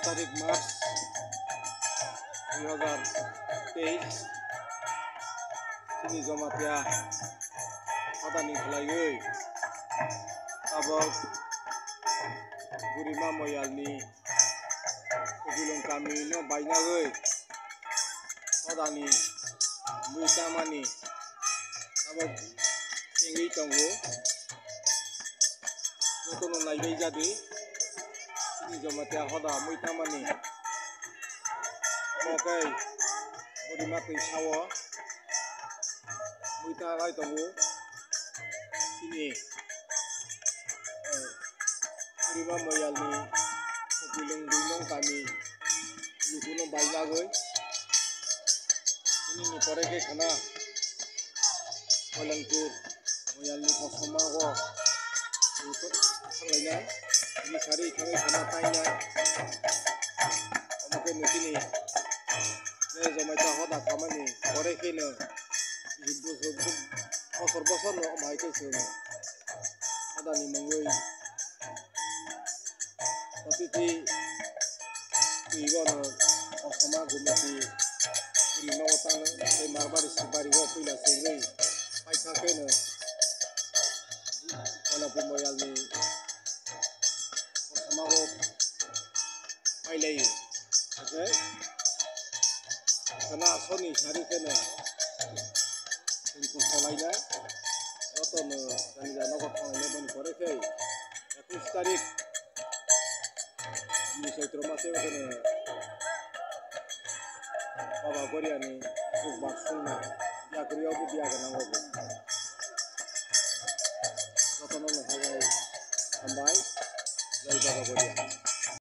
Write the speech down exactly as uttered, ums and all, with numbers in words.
tarik March dui hazar teis, chini Jamatia hodani khlaiwi tabok Burima Moyalni Kubilung kami no bainagwi hodani mui tamani abo tengwi tongo. Jotono naibai jadi chini Jamatia hoda mui tamani. Omo khe Burima twi sao mui ta lai tongo. Chini Burima Moyalni Kubilung Duinong kami lukuno bainagwi. Nini pore khe khana Koilangpur Moyalni kosom o thanglainai. Nini sari thangwi khana tainai. Omo khe nini je Jamatia hoda khamani pore kheno bosor bosor no omo hai khe chwng hodani mungwi Otiti twibo no Kosoma Gumati Guri nogo tang tei Marbari Sibari o puila chengwi paikha khe no Koilangpur Moyalni Kosoma o pailaio. Hakhe khana soni sari khe no chwng kosolainai joto no jani jani nogo thanglainai boni pore khe ekush tarik ni Chaitro mase wngkhe no Baba Goriani bukbak songma biya kwrwi obo biya gwnang obo. Jotono no hai hai hambai, jai Baba Goria.